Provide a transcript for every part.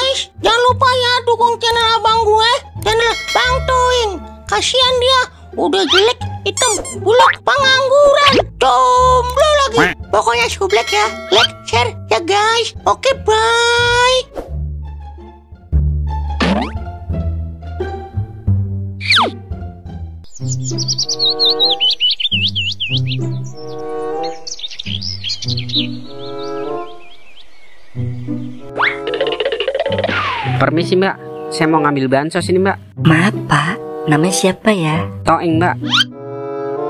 guys, jangan lupa ya dukung channel abang gue, channel Bang Toing. Kasihan dia, udah jelek, hitam, buluk, pengangguran, jomblo lagi. Pokoknya sublek ya, like, share ya guys. Oke, bye. Permisi mbak, saya mau ngambil bansos ini mbak. Maaf pak, namanya siapa ya? Toing mbak.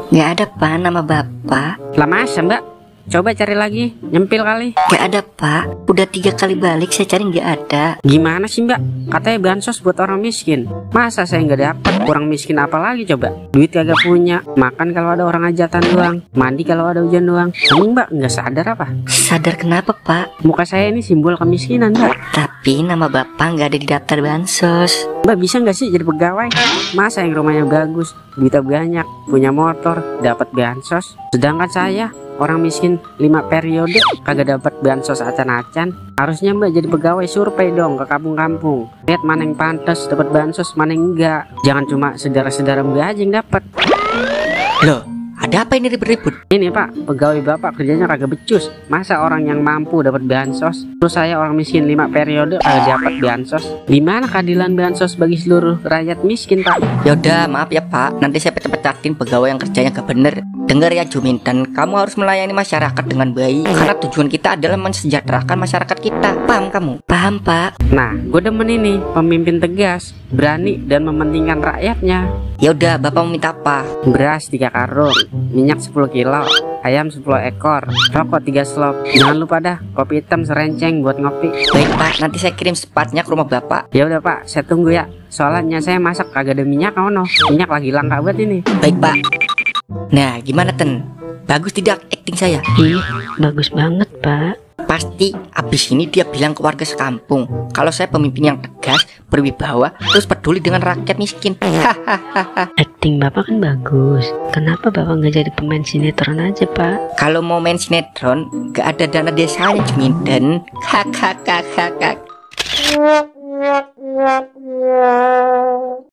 Gak ada pak nama bapak. Lah masa mbak? Coba cari lagi, nyempil kali. Gak ada pak, udah 3 kali balik saya cari gak ada. Gimana sih mbak? Katanya bansos buat orang miskin. Masa saya nggak dapet? Kurang miskin apa lagi coba? Duit kagak punya, makan kalau ada orang hajatan doang, mandi kalau ada hujan doang. Emang mbak nggak sadar apa? Sadar kenapa pak? Muka saya ini simbol kemiskinan mbak. Tapi nama bapak gak ada di daftar bansos. Mbak bisa nggak sih jadi pegawai? Masa yang rumahnya bagus, duitnya banyak, punya motor, dapat bansos? Sedangkan saya orang miskin 5 periode kagak dapat bansos acan-acan. Harusnya mbak jadi pegawai survei dong ke kampung-kampung. Lihat mana yang pantas dapat bansos, mana yang enggak. Jangan cuma saudara-saudara mbak aja yang dapat. Loh, ada apa ini ribut-ribut? Ini pak, pegawai bapak kerjanya kagak becus. Masa orang yang mampu dapat bansos, terus saya orang miskin 5 periode kagak dapat bansos? Gimana keadilan bansos bagi seluruh rakyat miskin pak? Yaudah maaf ya pak, nanti saya pecah-pecahin pegawai yang kerjanya gak bener. Dengar ya Juminten, kamu harus melayani masyarakat dengan baik, karena tujuan kita adalah mensejahterakan masyarakat kita. Paham kamu? Paham pak. Nah, gue demen ini, pemimpin tegas, berani dan mementingkan rakyatnya. Ya udah, bapak mau minta apa? Beras 3 karung, minyak 10 kilo, ayam 10 ekor, rokok 3 slop. Jangan lupa dah, kopi hitam serenceng buat ngopi. Baik pak, nanti saya kirim secepatnya ke rumah bapak. Ya udah pak, saya tunggu ya. Soalnya saya masak kagak ada minyak, no. Minyak lagi langka banget ini. Baik pak. Nah, gimana Ten? Bagus tidak acting saya? Ih, bagus banget pak. Pasti abis ini dia bilang ke warga sekampung kalau saya pemimpin yang tegas, berwibawa, terus peduli dengan rakyat miskin. Hahaha. Acting bapak kan bagus. Kenapa bapak nggak jadi pemain sinetron aja pak? Kalau mau main sinetron, gak ada dana desanya Juminten. Hahaha.